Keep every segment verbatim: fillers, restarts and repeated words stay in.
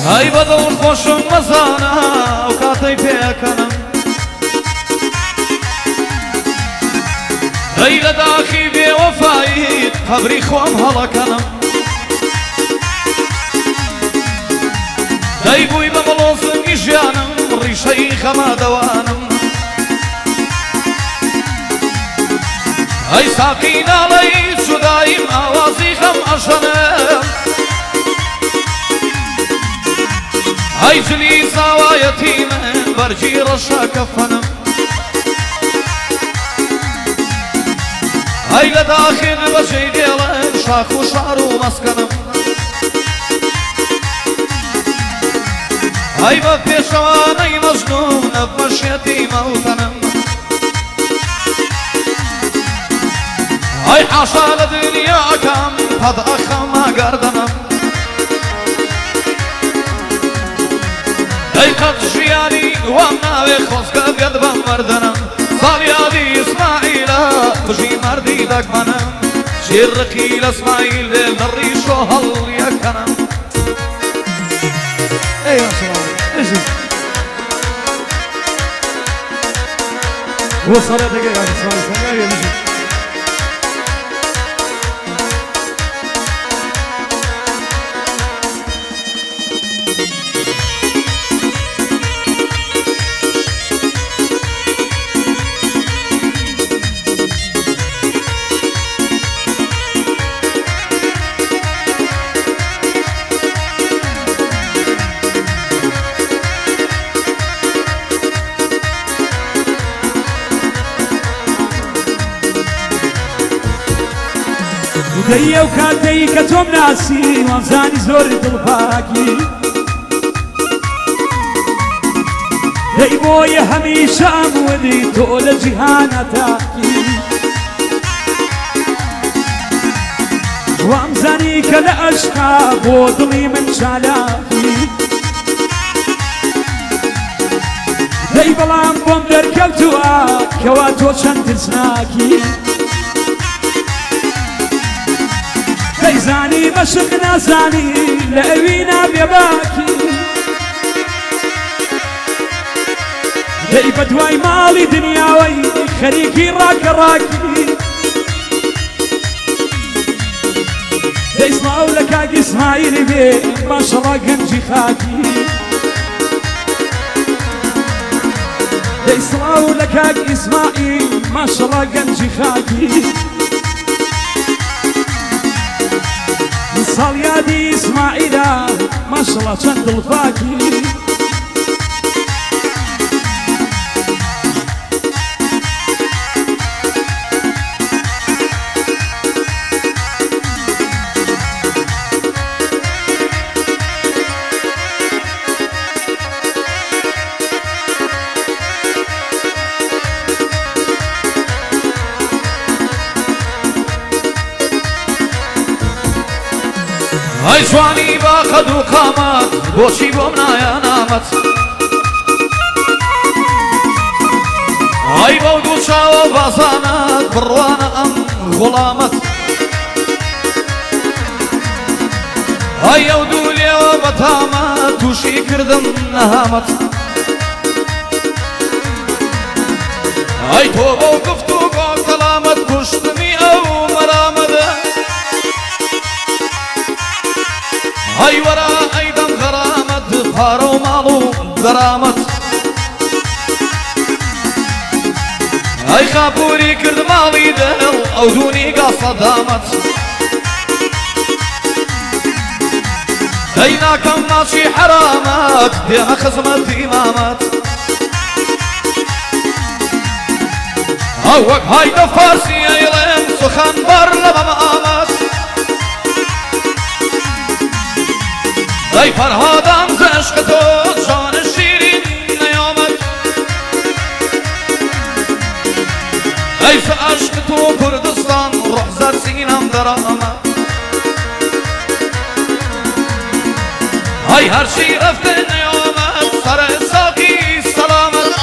ئای بە دڵخۆشم مەزانە ئەو کاتەی پێکەنم، ئەی لە داخی بێوەفایی قەبری خۆم هەڵەکەنم. دەی بووی بە مڵۆزنگی ژیانم، ڕیشەی خەمە دەوانم. ئەی ساقی ناڵەی جوداییم، ئاوازی خەم ئەژەنم. ئەی جلی زاوایەتی من، بەرگی ڕەشە کەفەنم. ئەی لە داخی بەجێی دێڵم، شاخ و شار و مەسکەنم. ئەی بە پێشەوانەی مەزنوون، نەبمەشێتی مەوتەنم. ئەی حاشا لە دنیاکەم، قەت ئەخەمە گەردەنم. ئەی قەت ژیانی وام ناوێ، خۆزگە بێت بە مەردەنم. ساڵیادی ئیسماعیلە، بژی مەردی دەگمەنم. شیر ڕقی لە ئیسماعیل دێ، لە ڕیشۆ هەڵیەکەنم. ئەی ماشەڵڵا. بژی. بۆ سەڵاتەکەی کاک ئیسماعیل سەنگاوی، بژی. دەی ئەو کاتەی کە تۆم ناسی، وام زانی زۆر دڵپاکی. دەی بۆیە هەمیشە ئەم وەدی تۆ لە جیهانا تاکی. وام زانی کە لە ئەشقا بۆ دڵی من چالاکی. دەی بەڵام بۆم دەرکەوتووە کەوا تۆ چەند ترسناکی. دەیزانی مەشق نازانی لە ئەوینا بێباکی. دەی بە دوای ماڵی دنیاوەی خەریکی ڕاکە ڕاکی. دەی سڵاو لە کاک ئیسماعیلی بێ، ماشەڵڵا گەنجی خاکی. دەی سڵاو لە کاک ئیسماعیل، ماشەڵڵا گەنجی خاکی. ساڵیادی ئیسماعیلە، ماشەڵڵا چەند دڵپاکی. ئەی جوانی با قەد و قامەت، بۆچی بۆم نایە نامەت؟ ئەی بەو دوو چاوە بازانەت، بڕوانە ئەم غوڵامەت. ئەی ئەو دوو لێوە بەتامەت، تووشی کردم نەهامەت. ئەی تۆ بەو گفتوگۆ کەڵامەت، کوشتمی ئەو مەرامەت. ئەی وەرا ئەی دەم غەرامەت، پارە و ماڵ و دەرامەت. ئەی خاپووری کرد ماڵی دڵ، ئەو دوو نیگا سەدامەت. ئەی ناکەم ماچی حەرامەت، دێمە خزمەت ئیمامەت. ئەو وەک هایدە فارسی ئەیڵێم، سوخەن بەر لە مەمامەت. ئەی فەرهادام زە عەشق تۆ جانە شیرین نەیامەت. ئەی زە عەشق تۆ کوردستان ڕوح زەر سینەم دەرامەت. ئەی هەرچی رەفتن نەیامەت، سەرە ساقی سەلامەت.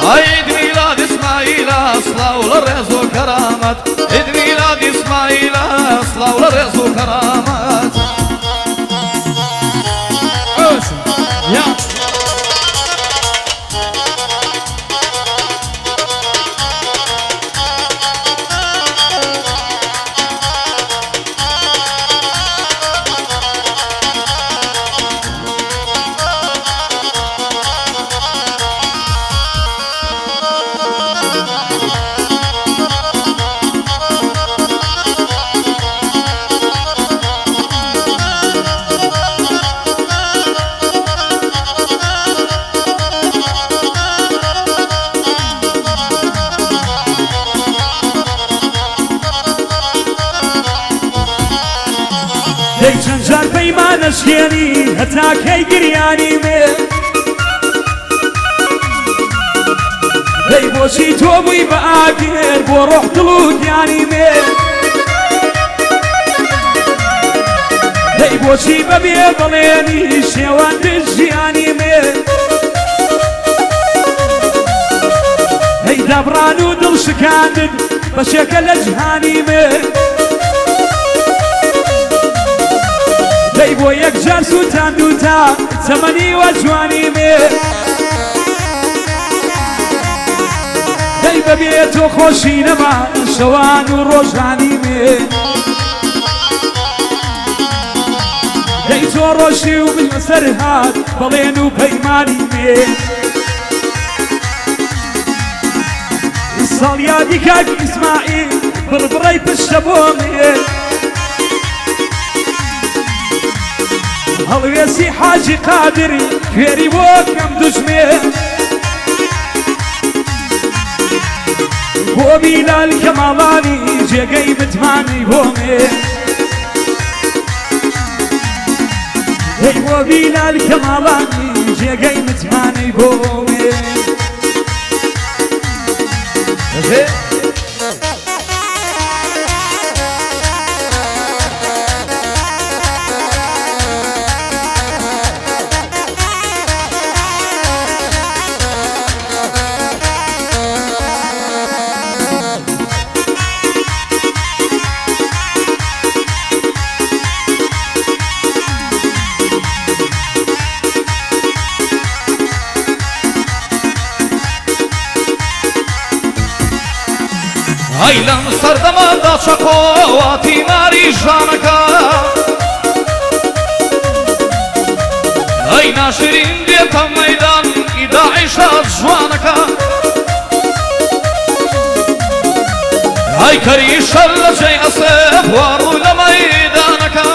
ئەی عید میلاد ئیسماعیلە، سڵاو لە ڕێز و کەرامەت. عید میلاد ئیسماعیلە، سڵاو لە ڕێز و کەرامەت. مانەشکێنی هەتا کەی گریانی مێ. دەی بۆچی تۆ بووی بە ئاگر بۆ ڕۆح دڵ و گیانی مێ؟ دەی بۆچی بەبێ بەڵێنی شێواندت ژیانی مێ؟ هەی دابڕان و دڵ شکاندن بەشێکە لە جیهانی مێ. دەی بۆ یەک جار سووتاندووتە تەمەنی وە جوانی مێ. دەی بەبێ تۆ خۆشی نەما شەوان و ڕۆژانی مێ. دەی تۆ ڕۆشی و من بەسەر هات بەڵێن و پەیمانی مێ. ساڵیادی کاک ئیسماعیل، بڕبڕەی پشتە بۆ مێ. هەڵوێستی حاجی قادر، کوێری بۆ کەم دوژمێ. بۆ بیلال کەماڵانی، جێگەی متمانەی بۆ مێ. دەی بۆ بیلال کەماڵانی، جێگەی متمانەی بۆ مێ. ئەی لەم سەردەمەدا چەقۆ وا تیماری ژانەکە، ئەی ناشرین دێتە مەیدان ئی داعشە جوانەکە. ئەی کەری شەر لە جێی ئەسپ وا ڕوو لە مەیدانەکە.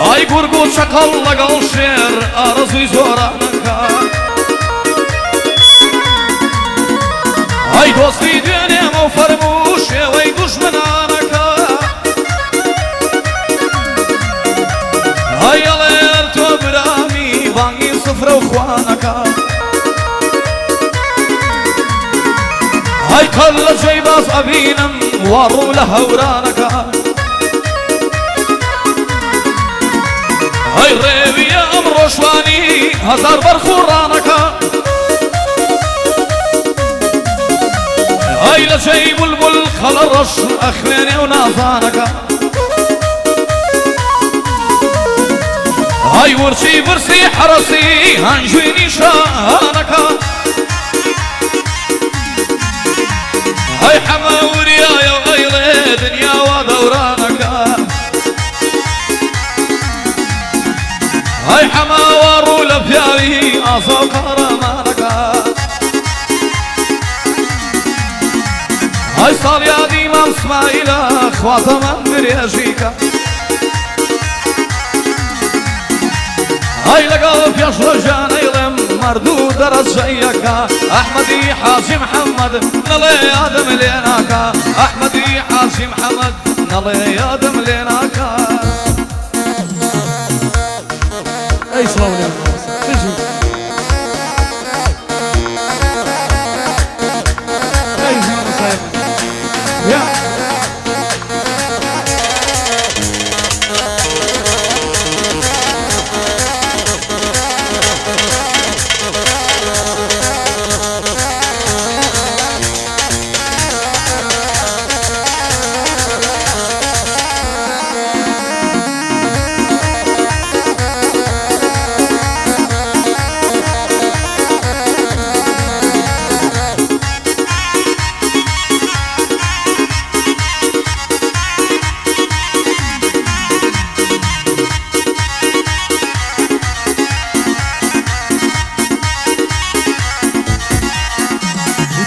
ئەی گورگ و چەقەڵ لەگەڵ شێر ئارەزووی زۆرانەکە. ئەی دۆستی دوێنێمە و فەرموو شێوەی دوژمنانەکە. ئەی ئەڵێ هەر تۆ برامی بانگی سفرە و خوانەکە. ئەی تەل لە جێی باز ئەبینم وا ڕوو لە هەورانەکە. ئەی ڕێویە ئەم ڕۆژوانی هەزار بەرخوڕانەکە. ئەی لە جێی بولبول خەڵە ڕەش ئەخوێنێ و نازانەکە. ئەی ورچی برسی حەرەسی هەنجوی نیشانەکە. ئەی حەمە وریایە و ئەیڵێ دنیا وا دەورانەکە. ئەی حەمە وا ڕوو لە پیاوی ئازا و قارەمانەکە. ئەی ساڵیادی مام سمایلە خوا تەمەن درێژی کە. ئەی لەگەڵ پێش ڕۆژانەی ڵێم مەردوو دەرەجەیەکە. ئەحمەدی حاجی محەممەد نەڵێ یادم لێ ناکا. ئەحمەدی حاجی محەممەد نەڵێ یادم لێ ناکا. ئەی سڵاو لێ بژی. ئەی زمان سایب. یا.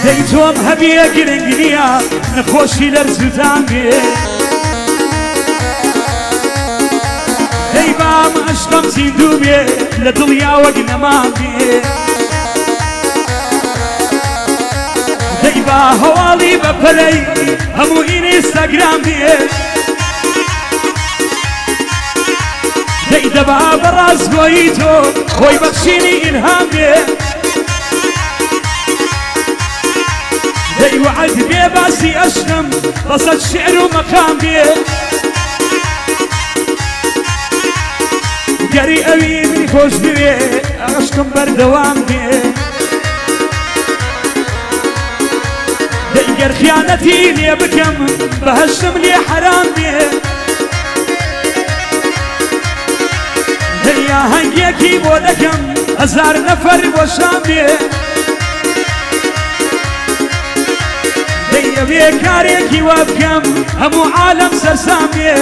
دەی تۆم هەبیە گرنگ نییە، نەخۆشی لەرزوودان بێ. دەی بام عەشقەم زیندوو بێ، لە دڵیا وەک نەمان بێ. دەی با هەواڵی بە پەلەی هەموو ئینستاگرام بێ. دەبا بە ڕاستگۆیی تۆ خۆی بەخشینی ئیلهام بێ. دەی وەعد بێ باسی ئەشقم، بەسەد شیعر و مەقام بێ. گەری ئەوی من خۆش بوێ، ئەشقم بەردەوام بێ. دەی گەر خیانەتی لێ بکەم، بەهەشتم لێ حەرام بێ. دەی ئاهەنگێکی بۆ دەکەم، هەزار نەفەر بۆ شام بێ. دەی ئەوێ کارێکی وا بکەم، هەموو عالەم سەرسام بێ.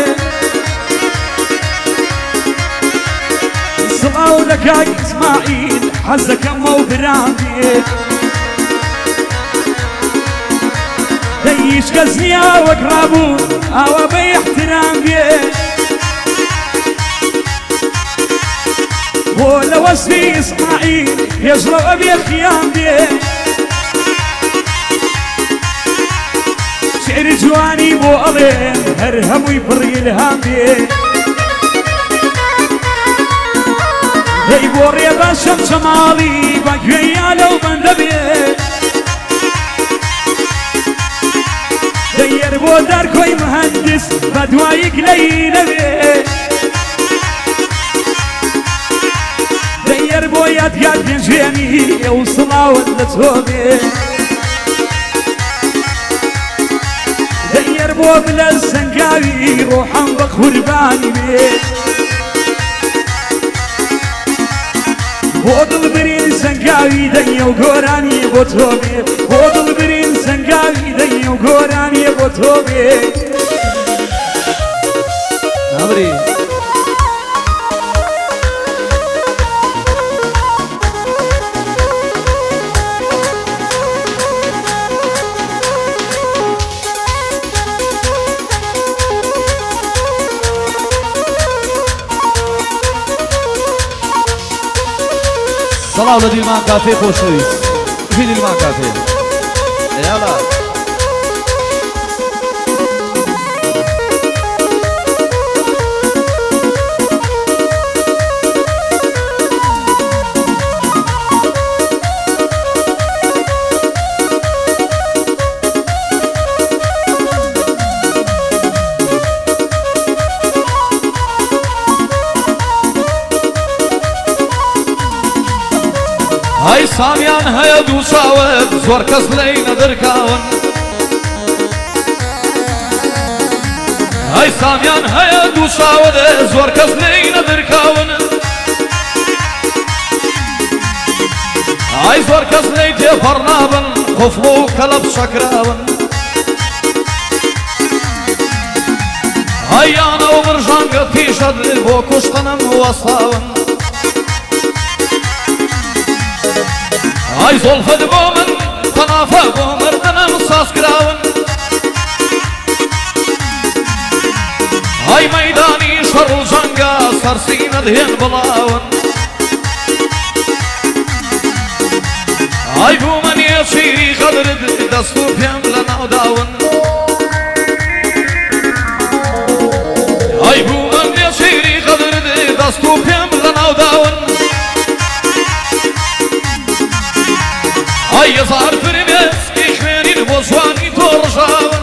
سڵاو لە کاک ئیسماعیل، حەز دەکەم وەو برام بێ. دەی هیچ کەس نییە وەک ڕابوو، ئاوا بە ئیحترام بێ. بۆ لە وەسفی ئیسماعیل، پێشڕەو ئەبێ خیام بێ. شیعر جوانی بۆ ئەڵێم، هەر هەمووی پڕ ئیلهام بێ. دەی بۆ ڕێبەر شەمشەماڵی، بە گوێیا لەو بەندە بێ. دەیەر بۆ دارکۆی مهندس، بە دواییک لەی نەبێ. دەیەر بۆ یادگار پێنجوێنی، ئەو سڵاوت لە تۆ بێ. دەیەر بۆ بلە سەنگاوی، ڕۆحم بە قوربانی بێ. بۆ دڵبرین سەنگاوی، دەنگێ و گۆرانیێ بۆ تۆ بێ. بۆ دڵبرین سەنگاوی، دەنگێ و گۆرانیێ بۆ تۆ بێ. نامری. سڵاو لە دیلمان کافێ خۆشەویست. بژی دیلمان کافێ. یاڵا. ئای سامیان هەیە دوو چاوت، زۆر کەس لێی نەدرکاون. ئای سامیان هەیە دوو چاوت، زۆر کەس لێی نەدرکاون. ئای زۆر کەس لێی تێپەڕ نابن، قوفڵ و کەلەپ چەکراون. ئای یانە و برژانگە تیشەت بۆ کوشتنم وەستاون. ئای زۆڵفەت بۆ من قەنافە بۆ مردنم ساز کراون. ئای مەیدانی شەڕ و جەنگە سەر سینەت هێن بڵاون. ئای بوومە نێچیری غەدرت دەست و پێم لە ناو داون. ئای بوومە نێچیری غەدرت دەست و پێم لە ناو داون. ئای هەزار فرمێسکی خوێنین بۆ جوانی تۆ ڕژاون.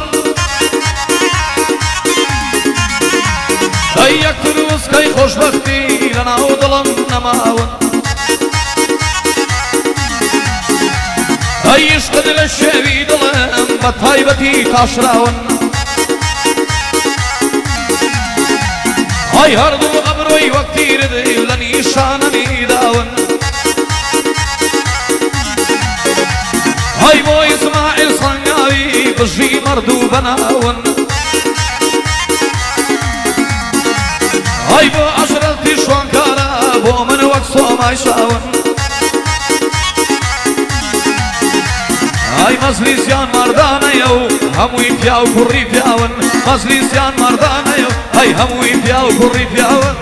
ئەی یەک تروسکەی خۆشبەختی لە ناو دڵم نەماون. ئەی عیشقت لە شێوی دڵم بە تایبەتی تاشراون. ئەی هەردوو ئەبرۆی وەک تیرت لە نیشانەمی داون. ئەی بۆ ئیسماعیل سەنگاوی بژی مەردوو بەناون. ئەی بۆ عەشرەت پیشوانکارە بۆ من وەک سۆمای شاون. ئەی مەجلیسیان مەردانەیە و هەمووی پیاو کوڕی پیاون. مەجلیسیان مەردانەیە و ئەی هەمووی پیاو کوڕی پیاون.